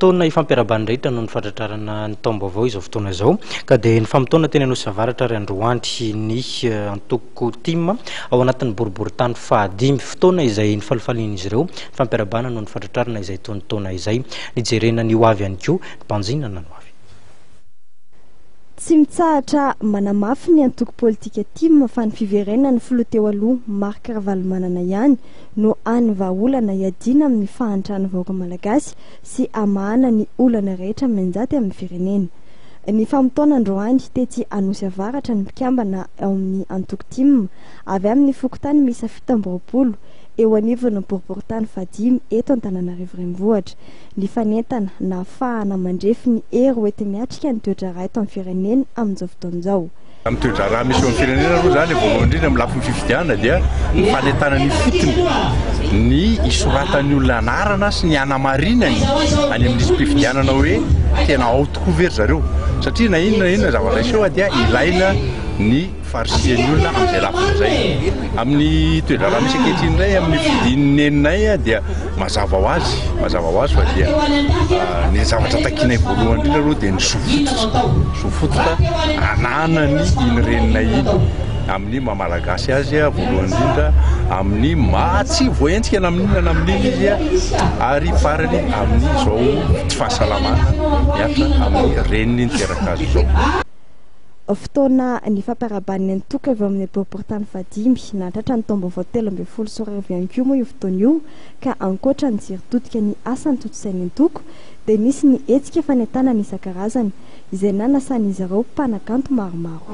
Fotoana ifampiarahaban'ny rehetra noho ny fahatratrarana ny taom-baovao izao fotoana izao ka dia nifamotoana teny Anosy Avaratra ary androany ny antoko tim ao anatin'ny boriborintany fahadimy. Fotoana izay nifalifalian'izy ireo nifampiarahabana noho ny fahatratrarana izay taon-taona izay. Nijerena ny ho avy ihany koa, nibanjinana ny ho avy. Tsy mitsahatra manamafy ny antoko politika tim fa ny fiverenan'ny filoha teo aloha Marc Ravalomanana ihany no hany vahaolana hiadiana amin'ny fahantran'ny vahoaka malagasy sy hamahana ny olana rehetra mianjady amin'ny firenena. Nifamotoana androany tetsy Anosy Avaratra ny mpikambana ao amin'ny antoko tim avy amin'ny fokontany miisa 27 eo anivon'ny boriborintany fahadimy eto Antananarivo Renivohitra. Nifanentana nahafahana mandrefy ny hery hoenti-miatrika ny toe-draharaha eto amin'ny firenena amin'izao fotoana izao. Amin'ny toe-draharaha misy eo amin'ny firenena aloha izany, voalohany indrindra amin'ny lafiny fifidianana dia ny fanentanana ifotony ny hisoratan'ny olona anarana sy ny hanamarinany any amin'ny lisi-pifidianana hoe tena ao tokoa ve ry zareo satria na inona na inona zavatra hiseho dia ilaina ny farisihan'ny olona amin'izay lafiny izay. Amin'ny toe-draharaha misy ankehitriny indray amin'ny fidin'ny neninay dia mazava ho azy, mazava ho azy fa dia ny zavatra takianay voalohany indrindra aloha dia ny zo fototra, zo fototra ananany iny reninay iny amin'ny maha malagasy azy voalohany indrindra, amin'ny maha tsy voahenjika na amin'inona na amin'inona izy ary farany amin'izao tsy fahasalamana mihatra amin'ny reniny niteraka azy izao. Fotoana nifampirahaban'ny antoko avy ao amin'ny boriborintany fahadimy nahatratra ny taom-baovao 2013 ihany koa moa io fotoana io ka ankoatra ny jery todika ny asa notontosain'ny antoko dia nisy ny hetsika fanentanana isan-karazany izay nanasan'izy ireo mpanakanto maromaro.